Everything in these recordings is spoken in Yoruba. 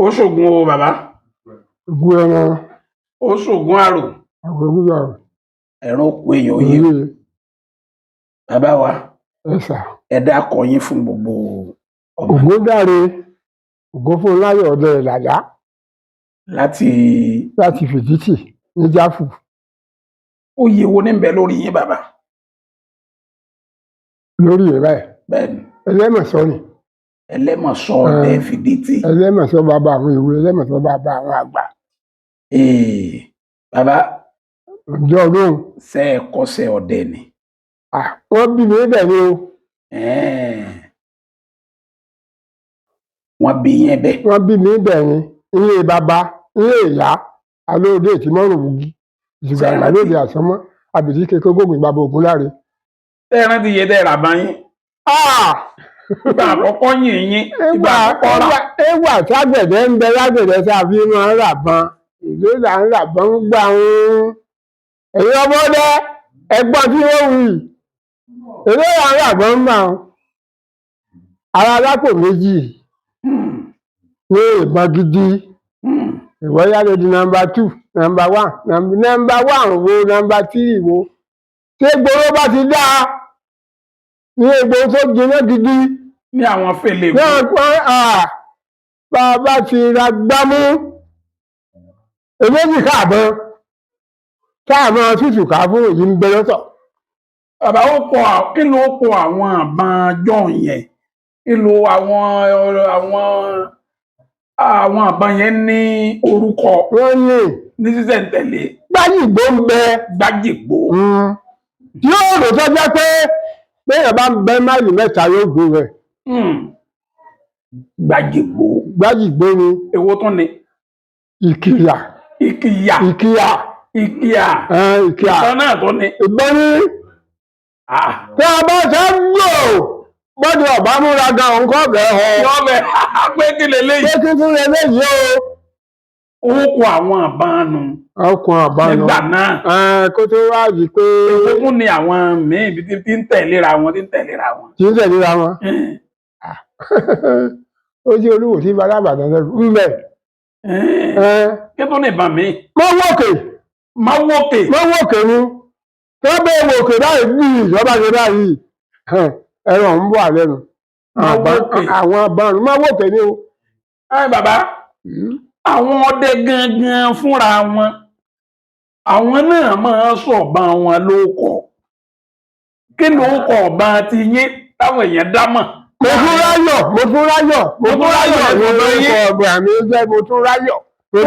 Ó ṣògùn o, bàbá. Ògùn ẹran. Ó ṣògùn àrò. Àwọn òwúrọ̀. Ẹran oko èèyàn yìí. Òye. Bàbá wa, ẹ̀sà. Ẹ dákọ yín fún gbogbo ọmọ. Ògúndáre Ògúnfúnláyọ̀ ọdẹ Ìlàlá. Láti? Láti Fìdítì ní Jáfù. Oyè wo ní ń bẹ lórí yín, bàbá? Lórí rẹ̀ báyìí? Bẹ́ẹ̀ni. Ẹlẹ́mọ̀sọ́ ni. Ẹlẹ́mọ̀sọ́ ọdẹ Fìdítì. Ẹlẹ́mọ̀sọ́ bàbá àwọn èwe, ẹlẹ́mọ̀sọ́ bàbá àwọn àgbà. Bàbá. Ǹjẹ́ ọdún. Ṣé ẹ kọ́ṣẹ́ ọdẹ ni? Wọ́n bí mi bẹ́ẹ̀ ni o. Wọ́n bí yín bẹ́ẹ̀? Wọ́n bí mi bẹ́ẹ̀ ni, ilé bàbá, ilé ìyá, alóòdè tí mọ́rùn wùgí ìṣùgbọ́n àgbà lóde àsánmọ́ àbìtí kékeré gómìn bàbá Ògúnláre. Ṣé ẹ rántí iye tẹ́ ẹ rà bá yín? Ìgbà àkọ́kọ́ yìn yín, ìgbà àkọ́kọ́ rà. Ẹwà tágbẹ̀dẹ ń bẹ lágbẹ̀dẹ tá a fi máa ń rà bọn, ìlú là ń rà bọn ń gbà ń. Ẹ̀yin ọmọdé ẹgbọ́n tí wọ́n wù yìí, èló là ń rà bọn ń gbà ń. Ara alápò méjì ní ìbọn gidi. Ìwọ́yá ló di number 2, number 1, number 1 wo, number 3 wo. Ṣé gbòòrò bá ti dáa ní egbò tó jiná gidi? Ní àwọn fèlè. Náà pọ́n bá a bá ti ra gbámú èméjì káàbọ̀ káàmọ́ tútù ká fún èyí ń bẹ lọ́tọ̀. Bàbá, ó pọ̀, kí ló pọ̀ àwọn àbọn jọ̀hún yẹn? Kí ló àwọn àbọn yẹn ní orúkọ? Wọ́n ní. Ní sísẹ̀ntẹ̀lé. Gbájìgbó ń bẹ. Gbájìgbó. Yóò rò tó jẹ́ pé bẹ́ẹ̀ bá ń bẹ máìlì 3 yóò gbó rẹ̀. Gbájìgbó. Gbájìgbó ni. Èwo tún ni? Ìkìyà. Ìkìyà. Ìkìyà. Ìkìyà. Ìkìyà. Ìtàn náà tún ni. Ìbọn ní. Tí a bá ṣe ń gbò gbọ́dọ̀ ọ̀bá múra gan òun kọ́ bẹ́ẹ̀ họ. Yọ bẹ́ẹ̀ pé kí leléyìí. Pé kí tún leléyìí o. Ó kọ àwọn àbánu. Ọkùn àbánu. Nígbà náà. Kó tó wá yìí pé. Èwo tún ni àwọn míì bí tí ń tẹ̀léra wọn, tí ń tẹ̀léra wọn. Tí ń tẹ̀léra wọn. Ó jẹ́ olúwo tí bàbá àbàdàn lẹ́rù ń bẹ̀. Kí tún ní ìbọn mi? Mọ́ wòkè. Mọ́ wòkè. Mọ́ wòkè ni. Tó bẹ́ẹ̀ wòkè báyìí bí ìjọba ṣe báyìí. Ẹ̀rọ ń bọ̀ àlẹ́ nu. Àwọn àbánu mọ́ wòkè ni o. Bàbá, àwọn ọdẹ gangan fúnra wọn, àwọn náà máa ń sọ̀bọ̀n wọn lóko. Kí ló kọ ọ̀bọ̀n ti yín táwọn èèyàn dá mọ̀? Mo tún ráyọ̀, mo tún ráyọ̀, mo tún ráyọ̀ ní orúkọ ọ̀gbìn àmì jẹ́ mo tún ráyọ̀. Mo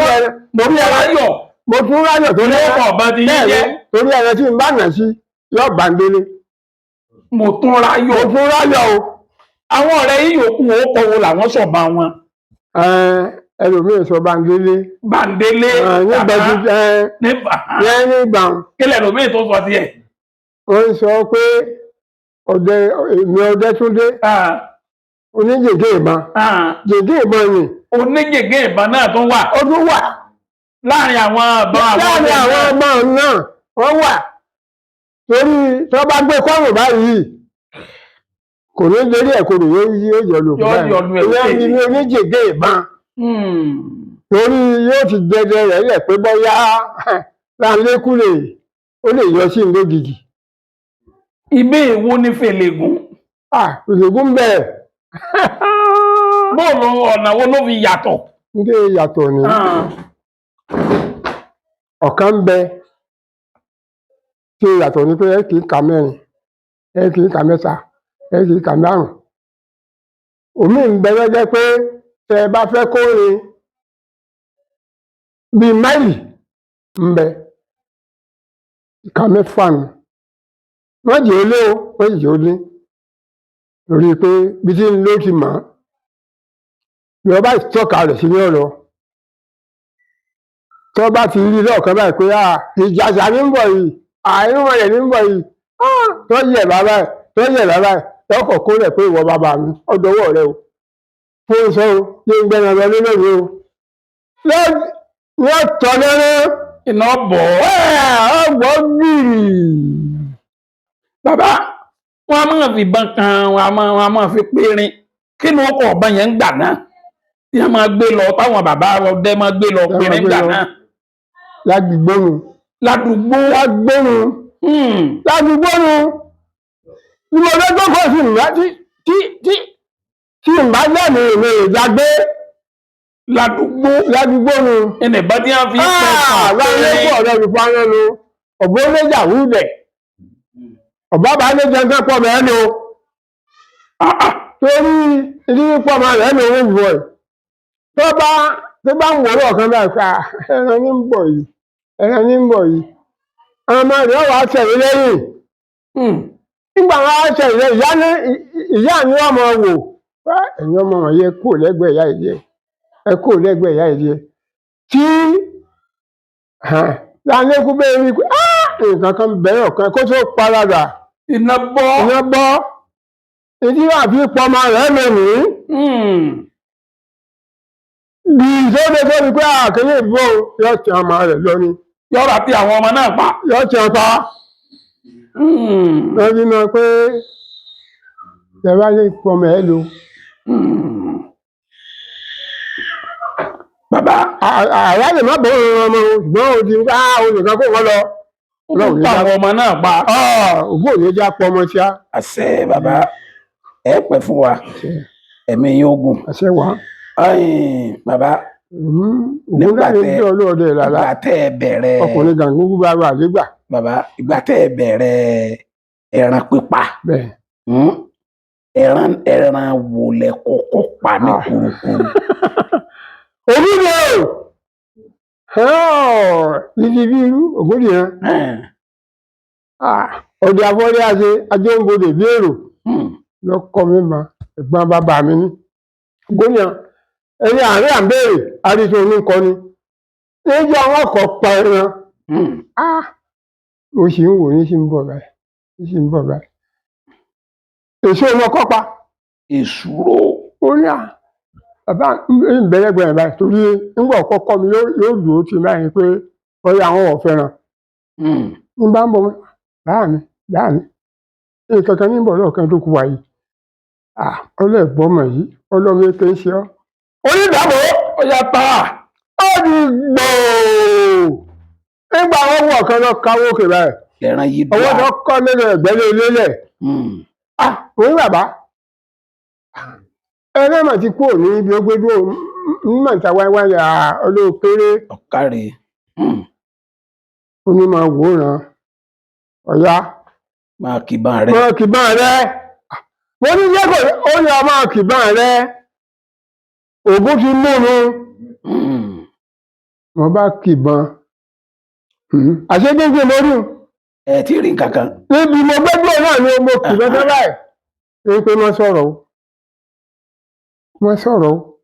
tún ráyọ̀. Mo tún ráyọ̀ tó ní orúkọ ọ̀bọ̀n ti yín jẹ́. Torí ẹ̀rọ tí ń bá nà sí yóò bá ń délé. Mo tún ráyọ̀. Mo tún ráyọ̀ o. Àwọn ọ̀rẹ́ yìí yòókù ó kọ wo làwọn sọ̀bọ̀n wọn? Ẹlòmíì sọ Bándélé. Bándélé. Nígbà nígbà. Kílẹ̀ lòmíì tó sọ tiẹ̀. Wọ́n sọ pé ọdẹ èmi Ọdẹ́túndé. Oníjègé ìbọn. Jègé ìbọn ni. Oníjègé ìbọn náà tún wà. Ó tún wà. Láàrin àwọn ìbọn àwọn Láàrin àwọn ìbọn náà wọ́n wà. Torí tó bá gbé kọ́rùn báyìí kò ní lérí ẹ̀ kodò yóò yọ lò Yóò yọ lu ẹ̀ fún ẹ̀. Ní oníjègé ìbọn. Torí yóò ti dẹdẹ rẹ̀ lẹ̀ pé bóyá láńlékú lè ó lè yọ sí lógìgì. Ibé èwo ni Fèlègún? Fèlègún bẹ̀rẹ̀. Bóòlù ọ̀nà wo ló fi yàtọ̀? Ndé yàtọ̀ ni. Ọ̀kan ń bẹ tí ó yàtọ̀ ni pé ẹ kì í ka 4, ẹ kì í ka 3, ẹ kì í ka 5. Òmíì ń bẹ lọ́jọ́ pé tẹ ẹ bá fẹ́ kó rin bíi máìlì ń bẹ ìka 6 nù. Wọ́n jẹ́ olé o, wọ́n jẹ́ olé. Torí pé bí tí ń ló ti mọ̀ ọ́. Bí wọ́n bá tọ́ka rẹ̀ sí ní ọ̀rọ̀. Tọ́ bá ti rí lọ́ọ̀kan báyìí pé ìjàṣà ní ń bọ̀ yìí, àìrùn rẹ̀ ní ń bọ̀ yìí. Tọ́ yẹ̀ bàbá ẹ̀, tọ́ yẹ̀ bàbá ẹ̀, tọkọ̀ kó rẹ̀ pé ìwọ bàbá mi, ọ̀dọ́wọ́ rẹ o. Fún sọ o, yé ń gbẹ́ran lọ nínú mi o. Wọ́n tọ́ lẹ́rú. Iná bọ̀ ọ́. Ọgbọ́n gbìrì. Bàbá, wọ́n á máa fi ìbọn kan, wọ́n á máa fi périn. Kí ni ó kọ ọ̀bọ̀n yẹn ń gbà náà? Tí wọ́n máa gbé lọ, táwọn bàbá ọdẹ máa gbé lọ Tí wọ́n péré máa gbé ńgbà lọ. náà. Ládùúgbò nu. Ládùúgbò. Ládùúgbò nu. Ládùúgbò nu. Ní mo lọ́jọ́ kan sí ìgbà tí tí tí tí n bá lẹ́nu mi ìdágbé. Ládùúgbò. Ládùúgbò nu. Ẹnì bá tí wọ́n fi ń pẹ́ Láyé kú ọ̀rẹ́ mi fún nu. Ọ̀bọ méjà wúlẹ̀. Ọ̀bá bá lé jẹun tán pọ̀ mẹ́rin o. Torí ìdí pọ̀ máa rẹ̀ ní owó ìwọ̀ ẹ̀. Tó bá ń wọ̀rọ̀ ọ̀kan báyìí pé "Ah, ẹran ní ń bọ̀ yìí, ẹran ní ń bọ̀ yìí." Àwọn ọmọ rẹ̀ wà á tẹ̀lé lẹ́yìn. Nígbà wọn á tẹ̀lé lẹ́yìn, ìyá ni wọ́n máa wò. "Ah, ẹ̀yin ọmọ wọ̀nyí, ẹ kúrò lẹ́gbẹ̀ẹ́ ìyá yìí díẹ̀. Ẹ kúrò lẹ́gbẹ̀ẹ́ ìyá yìí díẹ̀." Tí Láńlékú bẹ́ẹ̀ rí i pé "Ah, nǹkan kan bẹ̀rẹ̀ ọ̀kan kó tó paradà." Iná bọ́. Iná bọ́. Ìdí wà fi pọmọ rẹ̀ lónìí. Bí ìṣòro tó rí pé àkẹ́yẹ ìbò yóò tẹ ọmọ rẹ̀ lónìí. Yọ̀rọ̀ àti àwọn ọmọ náà pa. Yóò tẹ ọta. Wọ́n fi mọ̀ pé ìjọba lè pọmọ ẹ lò. Bàbá. Àyà lè má bọ̀ ọ́n ọmọ o, ṣùgbọ́n o ti ń ká olùkọ́ kó wọ́n lọ. Ó tún pa àwọn ọmọ náà pa. Ògbó ò ní já pọmọ tíá. Àṣẹ bàbá, ẹ pẹ́ fún wa, ẹ̀mí yín ogun. Àṣẹ wà. Bàbá. Ògùn Nígbà dáre tẹ bí ọlọ́ọ̀dẹ ìlàlá. Ìgbà tẹ́ ẹ bẹ̀rẹ̀. Ọkùnrin gàngún bá wà nígbà. Bàbá, ìgbà tẹ́ ẹ bẹ̀rẹ̀ ẹran pípa. Bẹ́ẹ̀. Ẹran wo lẹ kọ́kọ́ pa ní kurukuru? Òbí mi o! Níbi bí irú ògúndì yẹn. Ọ̀dẹ afọ́lé àṣẹ ajóńgbodè bí èrò lọ́kọ́ mi ma ẹ̀gbọ́n bàbá mi ní. Ògúndì yẹn ẹni àárín à ń béèrè àríṣe oníkọni. Níjọ́ àwọn ọkọ̀ pa ẹran. Mo sì ń wò ní sí ń bọ̀ báyìí. Ní sì ń bọ̀ báyìí. Èso ọmọ kọ́ pa. Èsúró. Ó ní à bàbá ń bẹ̀rẹ̀ gbẹ̀rẹ̀ báyìí torí ńgbà kọ́kọ́ mi yóò dúró tì báyìí pé ọyọ àwọn ò fẹ́ràn. Ń bá ń bọ̀ báà mi báà mi. Nǹkan kan ní bọ̀ lọ́ọ̀kan tó kù wáyé. Ọlọ́ẹ̀gbọ́mọ̀ yìí ọlọ́mọ èké ń ṣe ọ́. Onídàbọ̀ Ó yá tá. Ó di gbòò. Nígbà wọn wọ̀ kan lọ káwó òkè báyìí. Ẹran yìí Ọwọ́ dùn. tó kọ́ lélẹ̀ ẹ̀gbẹ́ lélẹ̀. Mo ní bàbá. Ẹran mà ti kúrò ní ibi ó gbé dúró mọ̀ níta wáíwáí olóòkéré. Ọ̀kàrẹ̀. Ó ní máa wòran. Ọ̀yá. Máa kìbọn rẹ. Máa kìbọn rẹ. Mo ní jẹ́ kò ó yọ máa kìbọn rẹ. Ògún ti mú mi. Mo bá kìbọn. Àṣé gbígbé mo rí. Ẹ ti rí nǹkan kan. Níbi mo gbé dúró náà ni mo kìbọn tán báyìí. Ní pé má sọ̀rọ̀ o. Má sọ̀rọ̀ o.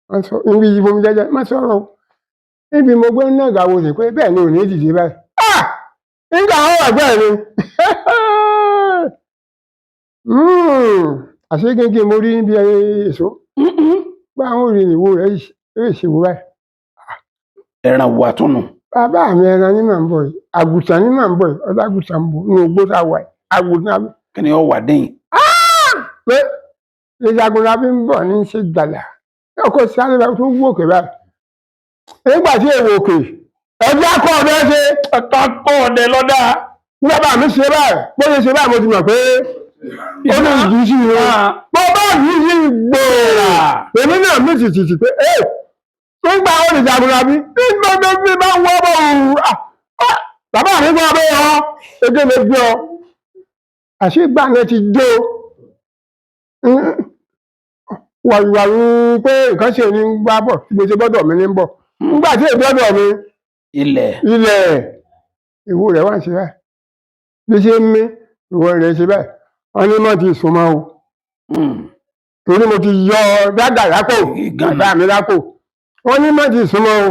Má sọ̀rọ̀. Níbi ìbò mi jẹ́jẹ́ má sọ̀rọ̀ o. Níbi mo gbé náà gàwo sí pé bẹ́ẹ̀ ni ò ní dìde báyìí. Nígbà àwọn àgbẹ̀ mi. Àṣé gẹ́gẹ́ mo rí níbi èso. Bá àwọn òrì ìwò rẹ̀ ṣe wò báyìí. Ẹran wo àtúnù? Bàbá mi ẹran ní màá ń bọ̀ yìí. Àgùntàn ní màá ń bọ̀ yìí. Ọlágùntàn ń bọ̀ ní ogbó tá a wà yìí. Àgùntàn. Kí ni ó wà dín? Pé ìjagunra bí ń bọ̀ ní ṣe gbàlà. Ọkọ̀ sáré bá tó wú òkè báyìí. Nígbà tí èèwọ̀ òkè, ẹgbẹ́ akọ ọ̀dẹ ṣe. Ẹ̀ka kọ́ ọ̀dẹ lọ́dà. Bàbá mi ṣe báyìí. Bó ṣe ṣe báyìí mo ti mọ̀ pé ó ní ìdí sí i. Bó bá ìdí sí i gbòòrà. Èmi náà mi sì tìtì pé ẹ nígbà ó ní jagunra bí nígbà tó bí bá ń wọ́ bọ̀ òru. Bàbá mi gbọ́ abẹ́ ọ, ege mi gbé ọ. Àṣìgbà náà ti dé o. Wàrúwàrú pé nǹkan ṣe ní gbá bọ̀ tí mo ṣe gbọ́dọ̀ mi ní bọ̀. Nígbà tí èmi gbọ́dọ̀ mi. Ilẹ̀. Ilẹ̀. Ìwo rẹ̀ wá ń ṣe báyìí. Bí ṣe ń mí, ìwo rẹ̀ ṣe báyìí. Wọ́n ní mọ́ ti sùn mọ́ o. Torí mo ti yọ dáadáa lápò. Bàbá mi lápò. Wọ́n ní mọ́ ti sùn mọ́ o.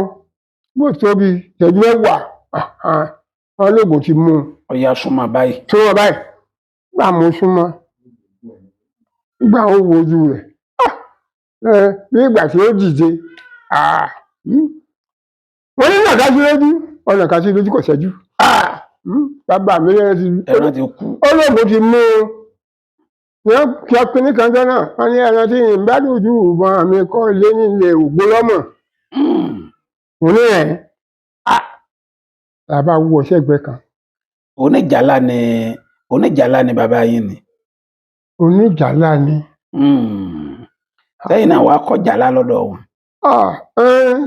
Bó tóbi ìṣẹ́jú mẹ́wàá. Wọ́n lóògùn ti mú un. Ọya súnmọ́ báyìí. Súnmọ́ báyìí. Gbà mo súnmọ́. Gbà ó wo ojú rẹ̀. Bí ìgbà tí ó dìde. Wọ́n ní nàka sí lójú. Ọ̀nà kan sí lójú kò ṣẹ́jú. Bàbá mi lẹ́yìn ti. Ẹran ti kú. Olóògùn ti mú un. Wọ́n kí ọkùnrin kan jọ náà, wọ́n ní ẹran tí ń bá dùjú ìbọn mi kọ́ lé nílé Ògbólọ́mọ̀. Mo ní ẹ̀ làbá wọ sẹ́gbẹ̀ẹ́ kan. Oníjàlá ni, oníjàlá ni bàbá yín ni? Oníjàlá ni. Sẹ́yìn náà wàá kọ́ jàlá lọ́dọ̀ wọn?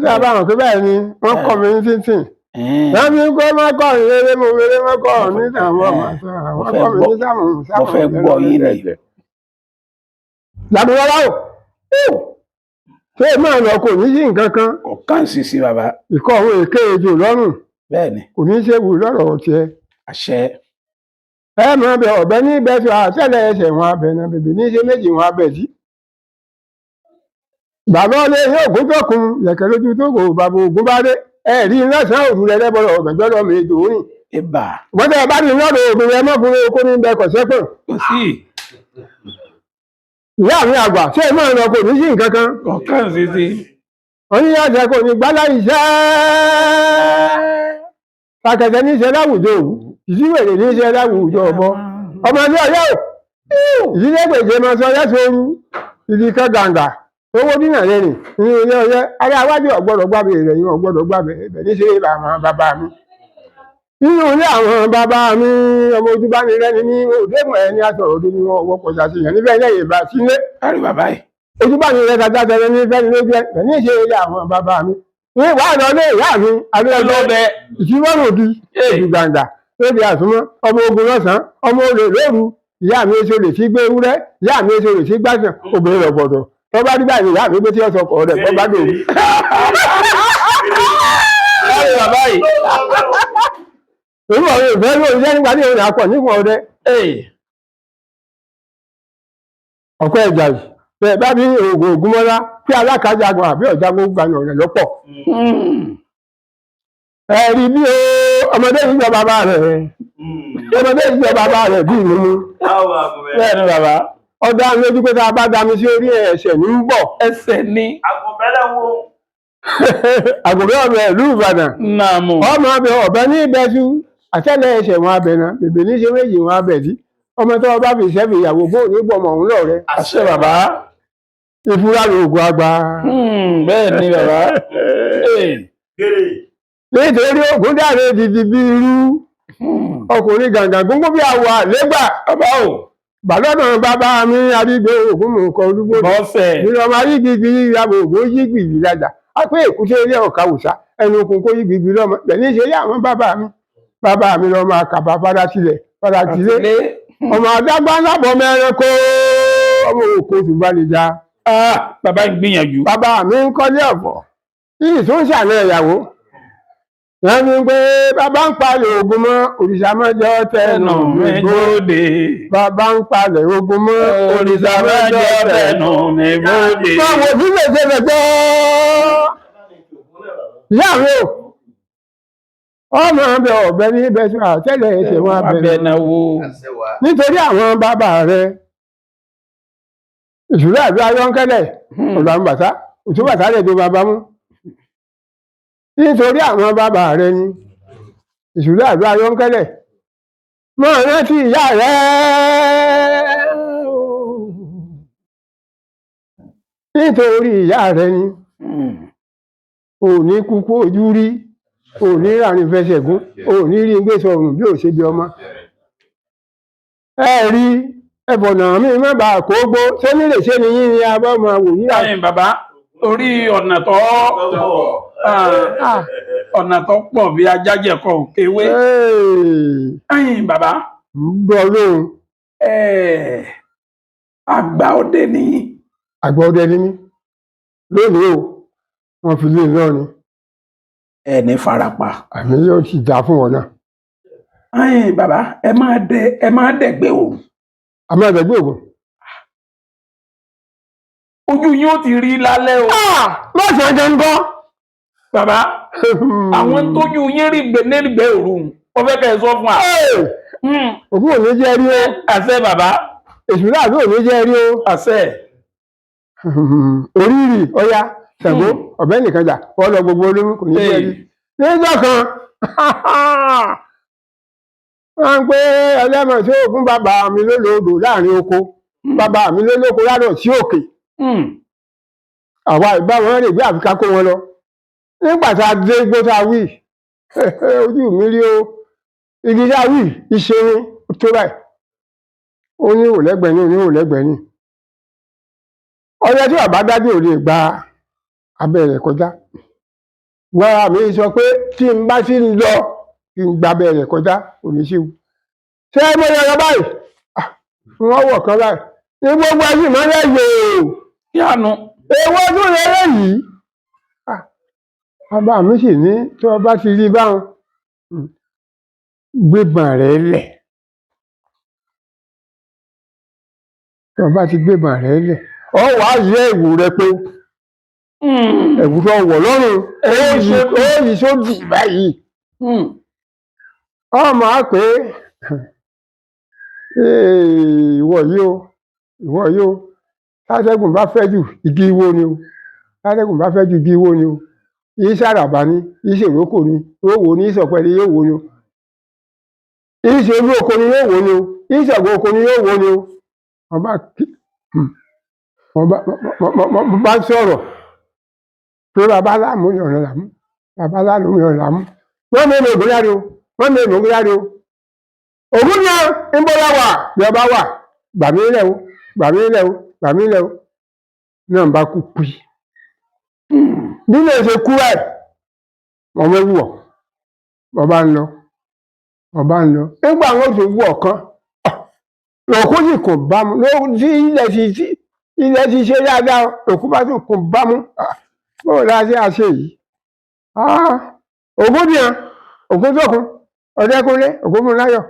Ṣé a bá wọn pé báyìí ni wọ́n kọ́ mi ní títì. Wọ́n fi kọ́ mọ́kọ́ ìrere mo rere mọ́kọ́ ní sàmú ọmọ wọ́n kọ́ mi ní sàmú sàmú. Mo fẹ́ gbọ́ yín ni. Làbúrọ́lá o, ṣé máa lọ kò ní sí nǹkan kan. Kò kàn sí sí bàbá. Ìkọ́ òun èké ejò lọ́rùn. Bẹ́ẹ̀ni. Kò ní ṣe wù lọ́rọ̀ tiẹ̀. Àṣẹ. Ẹ máa bẹ ọ̀bẹ ní ibẹ̀ tó àtẹ̀lẹ̀ ẹsẹ̀ wọn abẹ náà bèbè ní ṣe méjì wọn abẹ sí. Bàbá ọlé yóò gún tọkùn lẹ̀kẹ̀ lójú tó kò bàbá ògún bá dé. Ẹ rí lọ́sàn-án òru rẹ lẹ́bọ̀rọ̀ ọ̀gànjọ́ lọ́mọ ètò òrìn. Ibà. Wọ́n tẹ́ ẹ bá ní lọ́dọ̀ ògùn rẹ mọ́ fún okó ní bẹ kọ̀sẹ́pọ̀. Kò sí. Ìyá mi àgbà ṣé ẹ máa lọ kò ní sí nǹkan kan. Kò kàn sí sí. Oníyàjẹ kò ní gbálá iṣẹ́. Sàkẹ̀tẹ̀ ní iṣẹ́ láwùjọ òwú, ìdíwèrè ní iṣẹ́ láwùjọ ọ̀bọ. Ọmọdé ọyọ́ ò. Ìdílé gbèjè máa sọ ọyẹ́ sóoru. Ìdí kan gàǹgà. Owó dínà lẹ́rìn ní ilé ọyẹ́. Ará iwájú ọ̀gbọ́dọ̀ gbàbẹ̀ rẹ̀ yín ọ̀gbọ́dọ̀ gbàbẹ̀ ibẹ̀ ní ṣe àwọn bàbá mi. Nínú ilé àwọn bàbá mi, ọmọ ojú bá ní rẹ́ni ní òdèmọ̀ ẹni àtọ̀rọ̀ òde ni wọ́n wọ́pọ̀ ṣàṣeyàn níbẹ̀ lẹ́yìn ìbá sílé. Kárí bàbá yìí. Ojú bá ní rẹ́ tajà tẹ̀lé ní fẹ́ni lójú ẹ̀ ní ṣe ilé àwọn bàbá mi. Ní wàá lọ lé ìyá mi, adúlọ́dẹ ìṣíwọ́n òdi, èdè gbàǹgbà, lóde àsúnmọ́, ọmọ ogun lọ́sàn-án, ọmọ olè lóru, ìyá mi èso lè sí gbé ewúrẹ́, ìyá mi èso lè sí gbàsàn, obìnrin rọ̀gbọ̀dọ̀. Tọ́ bá dígbà ní ìyá mi gbé tí ó sọ ọkọ̀ rẹ̀ bọ́ bá dòru. Kárí bàbá yìí. Òun ọ̀rẹ́ ìfẹ́ ló ń jẹ́ nígbà tí òun àpọ̀ nípò ọdẹ. Ọ̀pẹ́ ẹ̀jà yìí, bẹ́ẹ̀ bá bí oògùn Ògúnmọ́lá kí alákàjagun àbí ọ̀jagun gbaná rẹ̀ lọ́pọ̀. Ẹ rí bí o, ọmọdé yìí jọ bàbá rẹ̀. Ọmọdé yìí jọ bàbá rẹ̀ bí ìlú mú. Bẹ́ẹ̀ ni bàbá. Ọ̀dà lójú pé tá a bá dami sí orí ẹsẹ̀ ní ń bọ̀. Ẹsẹ̀ ni. Àgùnbẹ́lẹ̀ wo? Àgùnbẹ́ ọ̀bẹ ìlú Ìbàdàn. Nàmú. Ọmọ abẹ ọ̀bẹ ní ìbẹ́sú. Àtẹ́lẹ̀ ẹsẹ̀ wọn abẹ náà, bèbè ní ṣe méjì wọn abẹ dí. Ọmọ tó bá fi ṣẹ́fì ìyàwó bó ní gbọmọ òun lọ́rẹ́. Àṣẹ bàbá. Ìfura lóògùn àgbà. Bẹ́ẹ̀ ni bàbá. Nítorí ògùn dáre dìdì bí irú. Ọkùnrin gàǹgà gúngún bí àwọ̀ àlégbà. Bàbá o. Bàlọ́nà bàbá mi arígbé ògùn mú nǹkan olúgbòdì. Bọ́sẹ̀. Nínú ọmọ arígbìgbì ìyàwó ògùn yí gbìgbì lájà. A pé èkúté ilé ọ̀ka òòṣà ẹnu okùn kó yí gbìgbì lọ́mọ. Bẹ̀ní ṣe yá àwọn bàbá mi. Bàbá mi lọ́mọ àkàbà fara tilẹ̀ fara tilé. Ọmọ àdágbá ńlábọ̀ mẹ́rin kó ọmọ òkú oṣù balẹ̀já. Bàbá ń gbìyànjú. Bàbá mi ń kọ́lé ọ̀fọ̀. Yìí tó ń ṣàlẹ̀ ìyàwó. Wọ́n ní pé bàbá ń palẹ̀ ogun mọ́ òrìṣà mọ́jọ́ tẹnu mi bóde. Bàbá ń palẹ̀ ogun mọ́ òrìṣà mọ́jọ́ tẹnu mi bóde. Báwo ní lè ṣe lè gbọ́? Ìyá mi o, ọmọ ọbẹ̀ ọ̀bẹ ní ibẹ̀ sọ àtẹ́lẹ̀ ẹsẹ̀ wọn abẹ náà wo. Nítorí àwọn bàbá rẹ̀, ìṣúra àbí ayọ́ńkẹ́lẹ̀, ọ̀là ń bàtá, òtún bàtá rẹ̀ tó bàbá mú. Nítorí àwọn bàbá rẹ̀ ni ìṣúra àbí ayọ́ńkẹ́lẹ̀. Mọ̀ rántí ìyá rẹ̀. Nítorí ìyá rẹ̀ ni ò ní kúkú ojú rí, ò ní ràrin fẹsẹ̀ gún, ò ní rí gbé sọrùn bí ò ṣe bí ọmọ. Ẹ rí ẹbọ̀nà mi má bàa kó gbó, ṣé nílé ṣé ni yín ni abọ́ máa wò yíra. Ẹ̀yin bàbá, orí ọ̀nà tó ọ̀nà tó pọ̀ bí ajájẹ̀kọ̀ òkèwé. Ẹ̀yin bàbá. Ń gbọ́ lóhùn. Àgbà ọdẹ ni. Àgbà ọdẹ ni mí. Lónìí o, wọ́n fi lé lọ́rin. Ẹ ní farapa. Àmì yóò ti dà fún wọn náà. Ẹ̀yin bàbá, ẹ máa dẹ̀gbẹ́ òru. A máa dẹ̀gbẹ́ òru. Ojú yín ó ti rí lálẹ́ o. Lọ́sàn-án gangan. Bàbá, àwọn tójú yín rí nígbẹ́ òru, wọ́n fẹ́ kẹ́ ẹ sọ fún wa. Òkú ò ní jẹ́ rí o. Àṣẹ bàbá. Èṣù láàbí ò ní jẹ́ rí o. Àṣẹ. Orírì ọya Ṣàngó ọ̀bẹ nìkan jà wọ́n lọ gbogbo olómi kò ní jẹ́ rí. Níjọ́ kan, wọ́n ń pé ẹlẹ́mọ̀ tí oògùn bàbá mi lólódò láàrin oko. Bàbá mi ló lóko ládọ̀ sí òkè. Àwa ìbá wọn rè bí àfikà kó wọn lọ. Nígbà tá a dé igbó tá a wí, ojú mi rí o. Igi tá a wí ìṣeré tó báyìí, ó ní ìwò lẹ́gbẹ̀ẹ́ ní, ó ní ìwò lẹ́gbẹ̀ẹ́ ní. Ọdẹ tí bàbá dájú ò lè gba abẹ́ rẹ̀ kọjá. Wàrà mi sọ pé tí n bá ti ń lọ kí n gba abẹ́ rẹ̀ kọjá, kò ní sí o. Ṣé mo yọ ọ báyìí? Wọ́n wọ̀ kan báyìí ní gbogbo ẹ̀yìn mọ́lẹ̀ yòó. Yánu. Èwo tún lélẹ̀ yìí? Bàbá mi sì ní tí wọ́n bá ti rí báwọn, gbébọn rẹ̀ lẹ̀. Tí wọ́n bá ti gbébọn rẹ̀ lẹ̀, ọ wàá yẹ ẹ̀wù rẹ pé ẹ̀wù tó wọ̀ lọ́rùn ó yí sódì báyìí. Ọ máa pé ìwọ yìí o, ìwọ yìí o, tátẹ́gùn bá fẹ́ jù igi wó ni o, tátẹ́gùn bá fẹ́ jù igi wó ni o, yìí sàràbà ni, yìí ṣèròkò ni, yóò wò ní ìsọ̀pẹ ni yóò wò ni o, yìí ṣe olú oko ni yóò wò ni o, yìí ṣọ̀gbọ́n oko ni yóò wò ni o. Wọ́n bá kí wọ́n bá sọ̀rọ̀ pé bàbá láàmú ni ọ̀nà làmú, bàbá láàmú ni ọ̀nà làmú, wọ́n mi èmi ògùn yára o, wọ́n mi èmi ògùn yára o. Ògùn ni ń bọ́lá wà bí ọba wà, gbà mí lẹ̀ o, gbà mí lẹ̀ o, gbà mí lẹ̀ o. Náà ń bá kú pì. Bí lè ṣe kú ẹ̀, wọ́n mẹ́wù ọ̀, wọ́n bá ń lọ, wọ́n bá ń lọ. Nígbà wọn tó wú ọ̀kan, òkú sì kò bá mu, tí ilẹ̀ ti ṣe dáadáa, òkú bá tún kò bá mu. Bóò la ṣe àṣe yìí? Ògún ni ògún tókun, Ọ̀dẹ́kúnlé, Ògúnmúláyọ̀,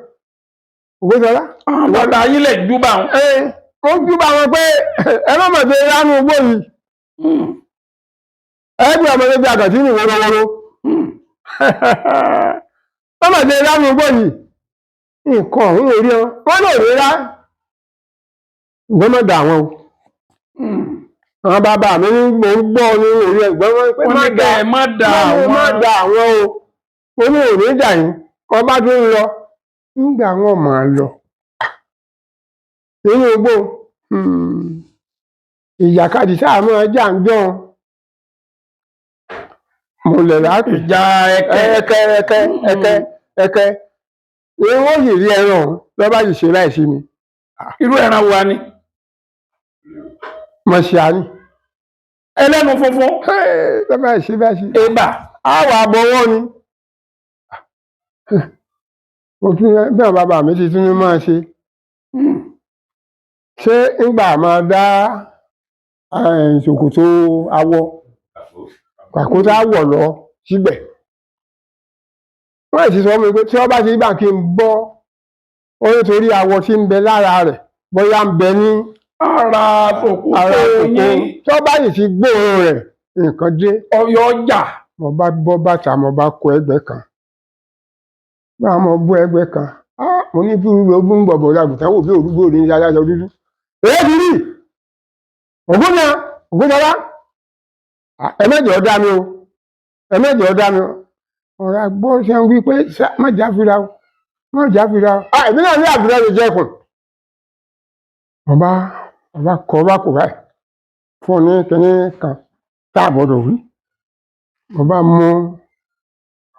Ògúnṣọlá. Àwọn bàbá yín lè júbà wọn. Ó júbà wọn pé ẹ má mọ̀ pé lánàá ugbó yìí. Ẹ bí ọmọ tó bí àgàtì ní wórówóró. Má mọ̀ pé lánàá ugbó yìí. Nǹkan ọ̀hún ò rí ọ. Wọ́n lè rí rá. Ìgbọ́n má dà wọ́n o. Àwọn bàbá mi ní mò ń gbọ́ ní orí ẹ̀gbọ́n wọn pé má dà má dà àwọn má dà àwọn o. Mo ní òní dà yín. Wọ́n bá tún lọ. Nígbà wọn máa lọ. Nínú igbó, ìjàkadì sáà máa jà ń jọ. Mo lẹ̀ láti. Ìjà ẹkẹ. Ẹkẹ ẹkẹ ẹkẹ ẹkẹ. Ni wọ́n sì rí ẹran ọ̀hún lọ́ba sì ṣe láìsí mi. Irú ẹran wa ni? Mo ṣe àní. Ẹlẹ́nu funfun. Lọ́ba sì ṣe báyìí. Ebà. Àwọ̀ àbọ̀wọ́ ni. Mo tún bí àwọn bàbá mi ti tún ní máa ṣe. Ṣé ńgbà máa dá ṣòkòtò awọ kàkótá wọ̀ lọ síbẹ̀? Wọ́n sì sọ fún mi pé tí wọ́n bá ti gbà kí n bọ́, ó nítorí awọ tí ń bẹ lára rẹ̀ bóyá ń bẹ ní ara ara ṣòkòtò kòkó. yín. Tí wọ́n bá sì ti gbóòórùn rẹ̀, nǹkan dé. Ọyọ ọjà. Mo bá bọ́ bàtà, mo bá kó ẹgbẹ́ kan. Bá mo bọ́ ẹgbẹ́ kan, mo ní bí olú ń bọ̀bọ̀ làgùtàn wò bí olúgbò ní aláṣọ dúdú. Èyí ti rí Ògúnná Ògúnṣọlá, ẹ mẹ́jọ dá mi o, ẹ mẹ́jọ dá mi o. Ọ̀rọ̀ àgbọ̀ ṣe ń wí pé má já fira o, má já fira o. Èmi náà ní àfírà lè jẹ́kùn. Mo bá kọ́ bá kò báyìí fún ní kinní kan tá a gbọ́dọ̀ wí. Mo bá mú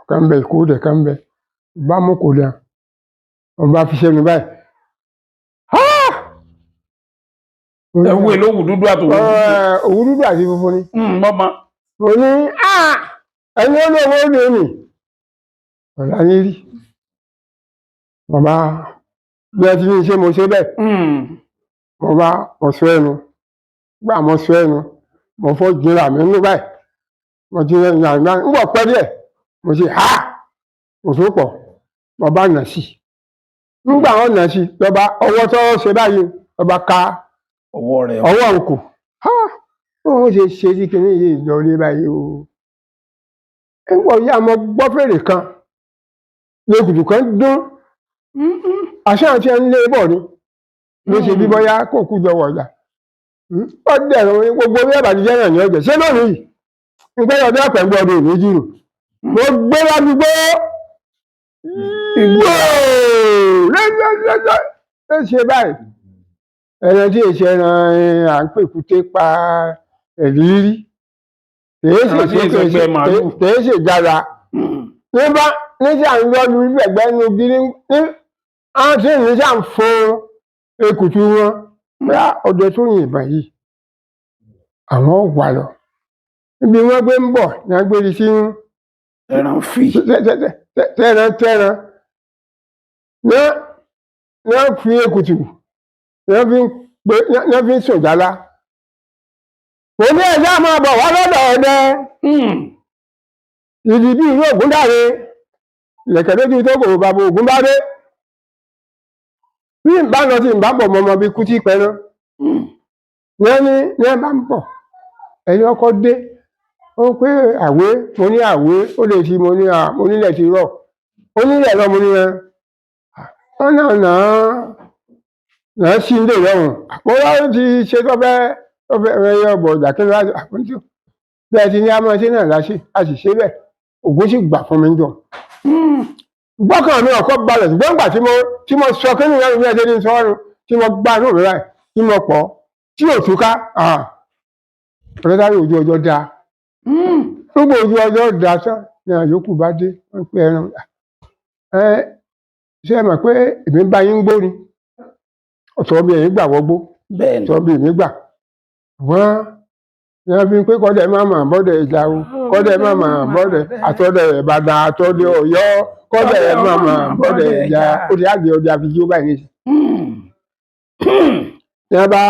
ọ̀kan bẹ ìkóòdù kan bẹ, mo bá mú kò dà, mo bá fi sẹ́nu báyìí. Ẹ̀wù èlò òwú dúdú àti òwú dúdú. Òwú dúdú àti funfun ni. Mọ́mọ́. Mo ní ẹni olówó lè nì. Ọ̀la ní rí. Mo bá bí ẹ ti ní ṣe mo ṣe bẹ́ẹ̀. Mo bá mo sọ ẹnu. Gbà mo sọ ẹnu. Mo fọ́ jìnrà mi nínú báyìí. Mo jìnrà mi nínú báyìí. Ń bọ̀ pẹ́ díẹ̀. Mo ṣe ha! Mo tó pọ̀. Mo bá nà sí. Nígbà wọn nà sí, lọ́ba ọwọ́ tó ṣe báyìí, lọ́ba ká ọwọ́ rẹ̀. Ọwọ́ òkú. Bóun ṣe ṣe sí kinní yìí lọlé báyìí o. Nígbà yá mo gbọ́ fèrè kan. Lẹ́kùtù kan dún. Àṣà àti ẹni lé bọ̀ ni. Ló ṣe bí bọ́yá kò kú jọ wọ̀jà. Ó dẹ̀rùn gbogbo bí ẹ̀bàjẹ́ náà ní ọjọ́. Ṣé lónìí yìí? Ìgbẹ́ ọdún ọ̀pẹ̀ ń gbọ́ ọdún òní jù. Mo gbé ládùúgbò. Ìgbò lẹ́lẹ́lẹ́lẹ́ ló ṣe báyìí. Ẹran tí èsì ẹran à ń pè kúté pa ẹ̀rírí, kìí ṣe Ẹran tí èsì ẹgbẹ́ màálù. Kìí ṣe jára ní bá ní tí à ń lọ́nu gbẹ̀gbẹ́ nu gírí ní àwọn tí ní tí à ń fún ekùtù wọn pé ọdẹ tó yìnbọn yìí àwọn wà lọ níbi wọn gbé ń bọ̀ ní agbèrè sí ń Ẹran fì. Tẹ́ran tẹ́ran ní wọ́n fi ekùtù ní wọ́n fi ń sùn jálá. Kò ní ẹ̀já máa bọ̀ wá lọ́dọ̀ ọdẹ ìdí bí ìlú Ògúndáre lẹ̀kẹ̀ lójú tó kò bàbá Ògún bá dé bí n bá lọ sí n bá bọ̀ mọ́mọ́ bí kú tí pẹ́ náà ní ní ní ẹ bá ń bọ̀ ẹ̀yin ọkọ dé ó pé àwé mo ní àwé ó lè fi mo ní à mo nílẹ̀ ti rọ̀ ó nílẹ̀ lọ mo ní ẹ wọn náà náà náà sí ilé ìrọ̀rùn mo wá ti ṣe tọ́fẹ́ ẹyẹ ọ̀bọ̀ ọjà kí ló wá àkóńtò bẹ́ẹ̀ ti ní a máa ṣe náà láṣẹ a sì ṣe bẹ́ẹ̀. Ògún sì gbà fún mi jọ gbọ́kàn mi ọ̀kọ́ balẹ̀, ṣùgbọ́n ìgbà tí mo sọ kí nìyẹn mi ẹ̀ ní sọ́ọ́rùn tí mo gbá inú mi báyìí tí mo pọ̀ tí ò túká ọ̀rẹ́dárí ojú ọjọ́ dáa. Gbogbo ojú ọjọ́ dáa tán ni àyókù bá dé wọ́n pe ẹran ẹ ṣé ẹ mọ̀ pé èmi bá yín gbó ni ọ̀tọ̀ bí ẹ̀yin gbà wọ́gbó ọ̀tọ̀ bí èmi gbà wọ́n ní wọ́n fi ń pé kọ́dẹ̀ má mà bọ́dẹ̀ ìjà o, kọ́dẹ̀ má mà bọ́dẹ̀ àtọ́dẹ̀ Ìbàdàn àtọ́dẹ̀ Ọ̀yọ́, kọ́dẹ̀ má mà bọ́dẹ̀ ìjà ó ti àgbẹ̀ ọdẹ àfijó báyìí nìyí. Ní wọ́n bá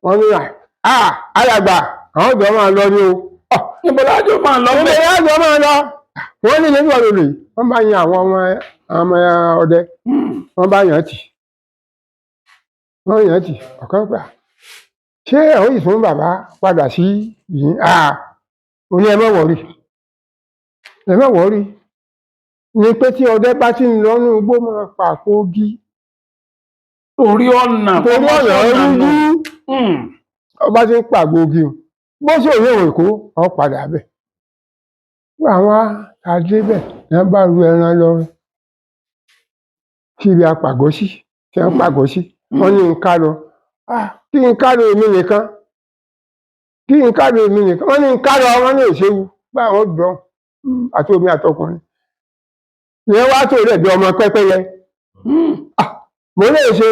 wọ́n ní à alàgbà àwọn ọ̀dọ́ máa lọ ní o. Níbo lájọ máa lọ Níbo bẹ́ẹ̀? lájọ máa lọ? Wọ́n ní níbo lòlè wọ́n bá yan àwọn ọmọ ọdẹ wọ́n bá yàn tì wọ́n yàn tì ọ̀kan gbà ṣé ẹ̀ ó yìí fún bàbá padà sí yìí ó ní ẹ má wọ̀rí ẹ má wọ̀rí ni pé tí ọdẹ bá ti ń lọ nínú igbó máa pa àpò ogi Torí ọ̀nà torí ọ̀nà rújú ọba ti ń pàgò ogi o bó ṣe òye òwe kó ọ padà bẹ̀. Àwọn adébẹ̀ ní wọ́n bá ru ẹran lọ síbi apàgọ́ sí tí wọ́n pàgọ́ sí wọ́n ní n ká lọ kí n ká lọ èmi nìkan kí n ká lọ èmi nìkan wọ́n ní n ká lọ wọ́n ní òṣèlú báwọn dán àti omi àtọkùnrin ìyẹn wá tó rẹ̀ bí ọmọ pẹ́pẹ́yẹ mo lè ṣe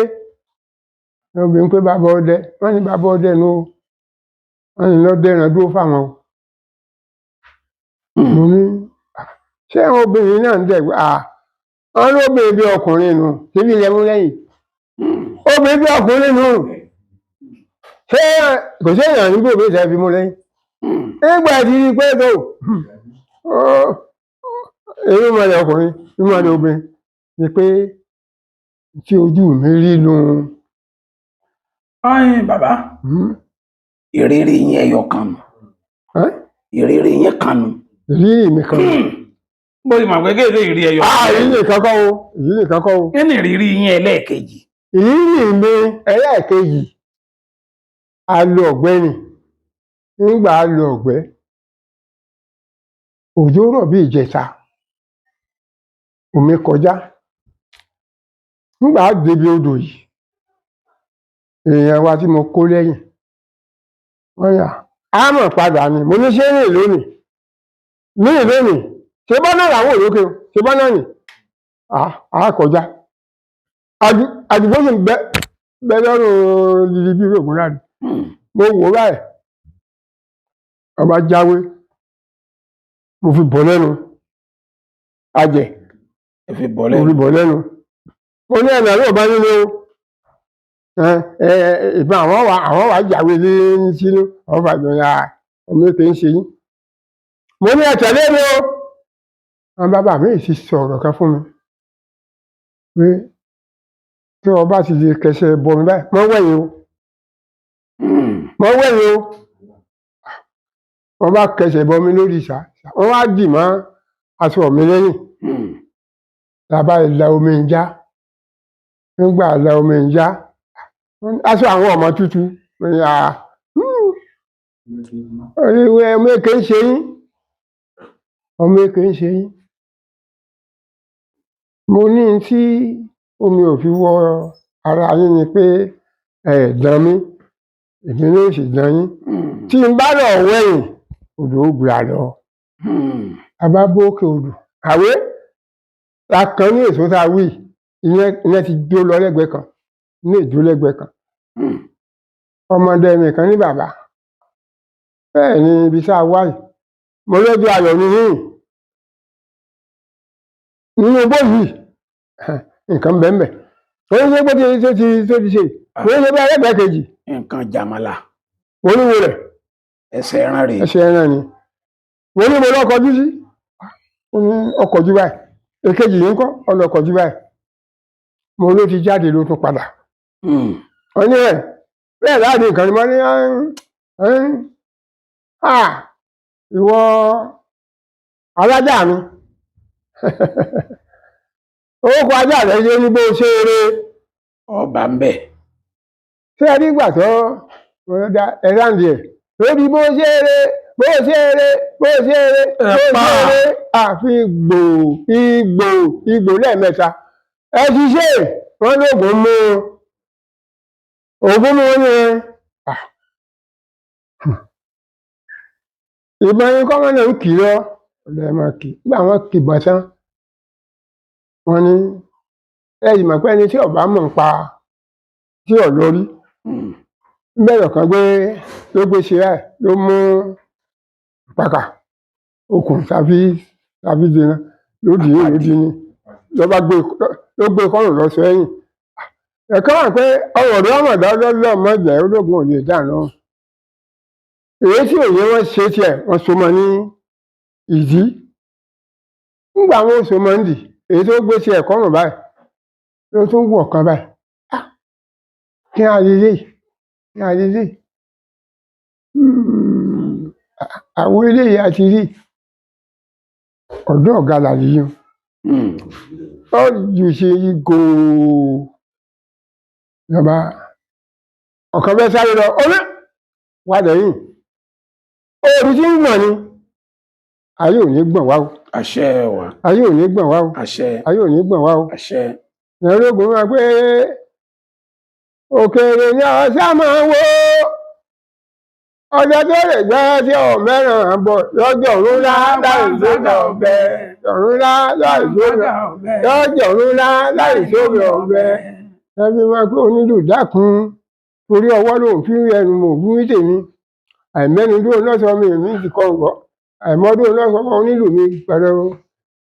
obìnrin pé bàbá ọdẹ wọ́n ní bàbá ọdẹ nù ó wọ́n ní lọ́dẹ ẹran dúró fáwọn o. Mo ní ṣé àwọn obìnrin náà ń dẹ̀ wọ́n lóbìnrin bí ọkùnrin nù síbi ilẹ̀ mú lẹ́yìn obìnrin bí ọkùnrin nù ṣé kò sí èèyàn níbi òbí ìṣẹ́ fi mú lẹ́yìn nígbà tí rí pé tó èyí mọ̀lẹ̀ ọkùnrin mọ̀lẹ̀ obìnrin ni pé tí ojú mi rí nù. Ayin bàbá, ìrírí yín ẹyọ kan nù. Ìrírí yín kan nù. Ìrírí mi kan. Bó ti mọ̀ pé kéde ìrírí ẹyọ kan. Ìrírí nìkan kọ́ o, ìrírí nìkan kọ́ o. Kí ni ìrírí yín ẹlẹ́ẹ̀kejì? Ìrírí mi ẹlẹ́ẹ̀kejì, a lo ọ̀gbẹ́ ni. Nígbà a lo ọ̀gbẹ́, òjò rọ̀ bí ìjẹta, omi kọjá. Nígbà a débi odò yìí, èèyàn wa tí mo kó lẹ́yìn, wọ́n yà á mọ̀ padà ni. Mo ní ṣé rìn lónìí? Ní lónìí, ṣé bọ́nà làwọn òlókè o? Ṣé bọ́nà ni? À kọjá. Àdúgbò sì ń bẹ lọ́rùn lílí bí ògùn náà ni. Mo wò ó báyìí, ọba jáwé, mo fi bọ̀ lẹ́nu, ajẹ̀, Ẹ fi bọ̀ mo lẹ́nu. fi bọ̀ lẹ́nu. Mo ní ẹ̀nà yóò bá nínú ìbọn àwọn wà jáwé ní sínú, àwọn fàjọ ya ọmọ èké ń ṣe yín. Mo ní ẹ tẹ̀lé mi o. Àwọn bàbá mi sì sọ̀rọ̀ kan fún mi pé tí ọba ti di kẹsẹ̀ bọ̀ mi báyìí, mọ́ wẹ̀yìn o. Mọ́ wẹ̀yìn o. Wọ́n bá kẹsẹ̀ bọ̀ mi lórí ìsà, wọ́n wá dì mọ́ aṣọ mi lẹ́yìn. Làbá ìlà omi ń já. Nígbà ìlà omi ń já, aṣọ àwọn ọmọ tútù. Mo ní ọmọ èké ń ṣe yín. Ọmọ èké ń ṣe yín. Mo ní tí omi ò fi wọ ara yín ni pé Ẹ̀ dán mi, èmi ní sì dán yín. Tí n bá lọ wẹ̀yìn, odò ó gbé a lọ. A bá bókè odò àwé la kan ní èso tá a wí, ìyẹn ti jó lọ lẹ́gbẹ̀ẹ́ kan, ní ìjó lẹ́gbẹ̀ẹ́ kan. Ọmọdé mi kan ní bàbá, bẹ́ẹ̀ ni ibi tá a wá yìí, mo lójú ayọ̀ mi yìí nínú igbó yìí, nǹkan bẹ́ẹ̀ ó ní ṣe pé tó ti tó ti ṣe, ó ní ṣe bẹ́ẹ̀ lẹ́gbẹ̀ẹ́ kejì. Nǹkan jàmàlà. Oníwo rẹ̀. Ẹsẹ̀ ẹran rèé. Ẹsẹ̀ ẹran ni. Mo ní mo lọ́kọjú sí, ó ní ọkọ̀jú báyìí. Èkejì yìí ń kọ́ ọlọ́kọ̀jú báyìí. Mo ló ti jáde, ló tún padà. Ó ní ẹ̀ bẹ́ẹ̀ láàrin nǹkan ni. Mo ní ìwọ alájà mi, orúkọ ajá rẹ ṣe ní bó ṣe eré. Ọba ń bẹ. Ṣé ẹ nígbà tó ẹ ráǹdì ẹ lórí bó ṣe eré, bó ṣe eré, bó ṣe eré, bó ṣe eré, àfi gbò igbò igbò lẹ́ẹ̀mẹ́ta. Ẹ ti ṣe wọn lóògùn mú ògùn mú ní ìbọn yín kọ́mọ náà ń kì í lọ ọ̀dọ̀ ẹ̀ máa kì í. Nígbà wọn kì ìbọn tán, wọn ní ẹ yìí mọ̀ pé ẹni tí ọba mọ̀ ń pa tí ò lórí bẹ́ẹ̀ kan gbé ló gbé ṣe ẹ̀ ló mú pàkà okùn tàbí tàbí dènà ló dì í, ló dì í ní ló bá gbé, ló gbé kọ́rùn lọ sọ ẹ̀yìn. Ẹ̀ka wà pé ọ̀rọ̀ ọ̀dọ́ ọmọdé lọ́lọ́ mọ̀jẹ̀ ológun ò lè dà náà. Èyí tí òye wọn ṣe tiẹ̀, wọ́n so mọ́ ní ìdí. Nígbà wọn so mọ́ nídìí, èyí tó gbé tiẹ̀ kọ́rùn báyìí ló tún wọ̀ kan báyìí. Kí á lè lè kí á lè lè àwọn eléyìí àti rí ọ̀dọ́ ọ̀gá làlẹ́ yìí ó jù ṣe gòó lọ́ba ọ̀kan bẹ́ẹ̀ sáré lọ ọ̀rẹ́ wà lẹ́yìn òòrùn tí ń gbọ̀n ni. Ayé ò ní gbọ̀n wá o. Àṣẹ wà. Ayé ò ní gbọ̀n wá o. Àṣẹ. Ayé ò ní gbọ̀n wá o. Àṣẹ. Ẹ̀rọ̀gùn máa pé òkèèrè ní ọ̀sán máa wo ọjọ́ tó lè gbẹ́ tí ọ̀ mẹ́ràn bọ̀ lọ́jọ́ ńlá láì sómi ọ̀bẹ, ọ̀run ńlá láì sómi, lọ́jọ́ ńlá láì sómi ọ̀bẹ. Ẹbí máa pé onílù dákun, torí ọwọ́ lòun fi ń ẹnu mò fún tèmi, àìmẹ́nu dúró lọ́sọ̀ mi, èmi ti kọ́ ọ̀gọ́ àìmọ́dún lọ́sọ̀ onílù mi pẹ̀lú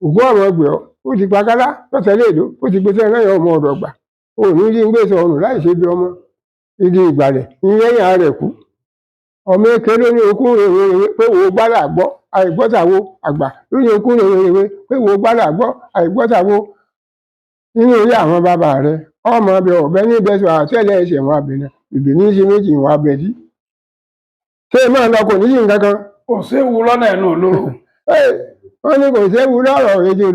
ògùn ọ̀rọ̀ ọgbẹ̀ ọ́. Ó ti pakálá lọ́sẹ̀ léèdó, ó ti gbé sẹ́yìn lẹ́yìn ọmọ ọ̀dọ̀ gbà ó ní rí ń gbé sọ̀rùn láì ṣe bí ọmọ igi ìgbàlẹ̀ ní lẹ́yìn ara rẹ̀ kú. Ọmọ èké ló ní okú rèwerèwe pé wo gbálà gbọ́ àìgbọ́tàwo, àgbà ló ní okú rèwerèwe pé wo gbálà gbọ́ àìgbọ́tàwo. Nínú ilé àwọn bàbá rẹ̀ ọmọ ọbẹ̀ ọ̀bẹ ní bẹ́sọ̀ àtẹ́lẹ̀ ẹsẹ̀ wọn abẹ̀nà bìbì ní í ṣe méjì wọn abẹ̀ dí. Ṣé máa lọ kò ní sí nǹkan kan? Kò séwu lọ́nà ẹnu olóró. Wọ́n ní kò séwu lọ́rọ̀ èdè.